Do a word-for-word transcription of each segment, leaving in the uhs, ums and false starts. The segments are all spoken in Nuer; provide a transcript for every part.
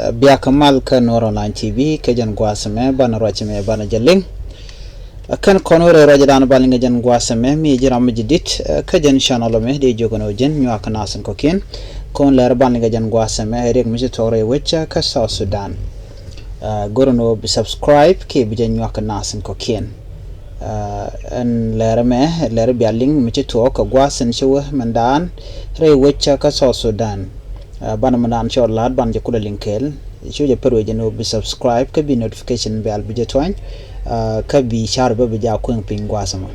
Biakä mal kä Nuɔr Online T V kä jɛn gua̱a̱th ɛmɛ banɛ ruac ɛmɛ banɛ jɛ liŋ. Kɛn kɔn wä rɛy ruacdan banɛ liŋ kä jɛn gua̱a̱th ɛmɛ mi ji̱ ram mi ji̱ di̱t kä jɛn channel ɛmɛ dee jiök ɛn ɣöö ji̱n nyuak kɛ nath in kɔ̱kiɛn. Kɔn lɛr banɛ liŋ kä jɛn gua̱a̱th ɛmɛ riɛk mi ci thuɔ̱k rɛy wec kä South Sudan. Go̱r ɛn ɣöö bi subscribe kiɛ bi jɛ nyuak kɛ nath in kɔ̱kiɛn. Ɛn lɛr ɛmɛ lɛr bia liŋ mi ci thuɔ̱k kɛ gua̱a̱th in ci wä mɛndan rɛy wec kä South Sudan. Banɛ mɛndan cɔl la̱t banɛ jɛ kulɛ liŋ kɛɛl. Cu jɛ pär wec ɛn ɣöö bi subscribe kä bi notification bell bi jɛ tuany. Kä bi car bä bi jɛ kueŋ piny gua̱a̱th ɛmɔ.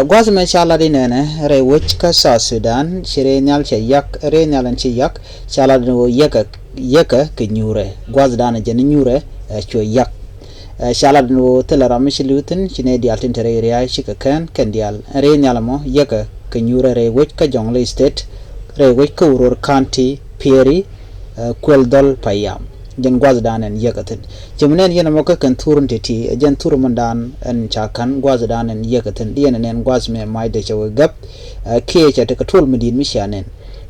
Gua̱a̱th ɛmɛ ca lat inɛnɛ rɛy wec kä South Sudan ci rɛy nhial cɛ yak rɛy nhial ɛn ci yak. Ca lat ɛn ɣöö yäkä yäkä kɛ nyuurɛ gua̱a̱th danɛ jɛn nyuurɛ. Cuɛ yak. Ca lat ɛn ɣöö thilɛ ram mi ci li̱w thi̱n ci nɛy diaal tin te rɛy ria̱a̱c cikɛ kɛn kɛn diaal rɛy nhial ɛmɔ yäkä kɛ nyuurɛ rɛy wec kä Jonglei State rɛy wec kä Uror County Pieri. Kuel dhɔl payam jɛn gua̱a̱th danɛ ɛn yäkä thi̱n. Cɛ mi nɛn yɛn ɛmɔ kä kɛn thur in te ti ɛ jɛn thur mɛndan ɛn ca ka̱n gua̱a̱th danɛ ɛn yɛkä thi̱n diɛn ɛ nɛn gua̱a̱th mɛ mac dee cɛ wee gäp. Kiɛ cɛ tekɛ tuɔl mi di̱i̱t mi cia nɛn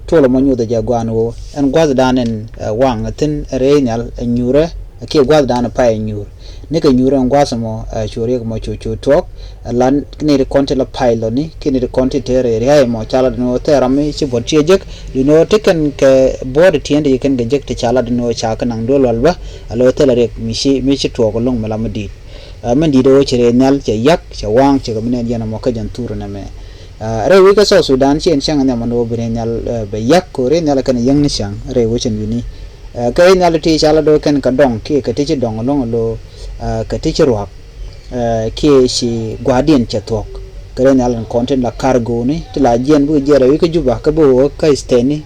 tuɔl ɛmɔ nyuuth ɛ jɛ gua̱a̱n ɣöö ɛn gua̱a̱th danɛ ɛn waŋ thi̱n rɛy nhial ɛ nyuurɛ. Kiɛ gua̱a̱th danɛ pay ɛ nyuur nikɛ nyuurɛ ɛn gua̱a̱th ɛmɔ. Cu riɛk ɛmɔ cu cu tuɔɔk. Lan ni ri kɔn ti la pay lɔni ki ni ri kɔn ti te rɛy ria̱a̱c ɛmɔ ca la dun ɣöö thɛɛr ram mi ci buɔt ciɛ jek. Dun ɣöö ti kɛn kɛ buɔt tiɛn ti kɛn kɛ jek ti ca la dun ɣöö ca kɛ naŋ duel wal bä. A lo̱ thilɛ riɛk mi ci mi ci tuɔɔk lo̱ŋ mi la mi di̱i̱t. Mɛn di̱i̱t ɣöö ci rɛy nhial cɛ yak cɛ waŋ cɛ kɛ mi nɛn yɛn ɛmɔ kä jɛn thur nɛmɛ. Rɛy wec kä South Sudan ci ɛn cäŋ nhiam ɛn ɣöö bi rɛy nhial bɛ yak kɛ rɛy nhial kɛn yäŋ ni cäŋ rɛy wec ɛn wi̱ni. Kɛ rɛy nhial ti ca la do̱ kɛn kɛ dɔŋ kiɛ kɛ ti ci dɔŋ lo̱ŋ lo̱ kɛ ti ci ruak. Kiɛ ci gua̱a̱diɛn cɛ thuɔ̱k kɛ rɛy nhial ɛn kɔn tin la cargo ni ti la jiɛn bikɛ jiɛn rɛy wec kä Juba kä bi wä kä stand ni.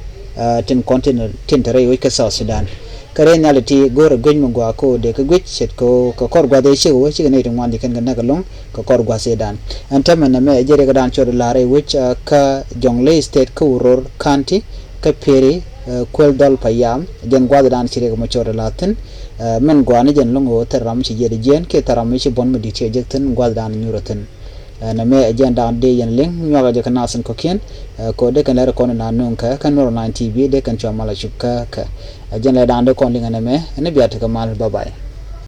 Tin kɔn tin tin te rɛy wec kä South Sudan. Kä rɛy nhial ti go̱o̱rɛ guic mi gɔaa kä ɣöö dee kɛ guic ce̱tkɛ ɣöö kɛ kɔr gua̱th ëë cikɛ wä cikɛ nɛy ti ŋuan ci kɛn kɛ näk ɛlɔ̱ŋ kɛ kɔr gua̱th ëëdan. Ɛn täämɛ nɛmɛ ɛ jɛ riɛkdan cɔt la̱r rɛy wec kä Jonglei State kä Uror County kä Pieri. Kuel dhɔl payam jɛn gua̱thdan ci riɛk mɔ cɔt la̱r thi̱n. Mɛn gɔaa ni jɛn lo̱ŋ ɣöö thil ram ci jiɛt jiɛn kiɛ thil ram ci buɔ̱n mi di̱t ciɛ jek thi̱n gua̱thdan nyuurɛ thi̱n. Nɛmɛ ɛ jɛn da̱a̱n dee yɛn liŋ nyuak ɛ jɛ kɛ nath in kɔ̱kiɛn. Kɛ ɣöö dee kɛn lɛr kɔn in a nööŋ kɛ kä Nuɔr Online T V dee kɛn cua mal a cup kä kɛ. Ɛ jɛn lɛ da̱a̱n dee kɔn liŋ ɛ nɛmɛ ɛn bia tekɛ mal. Bye bye.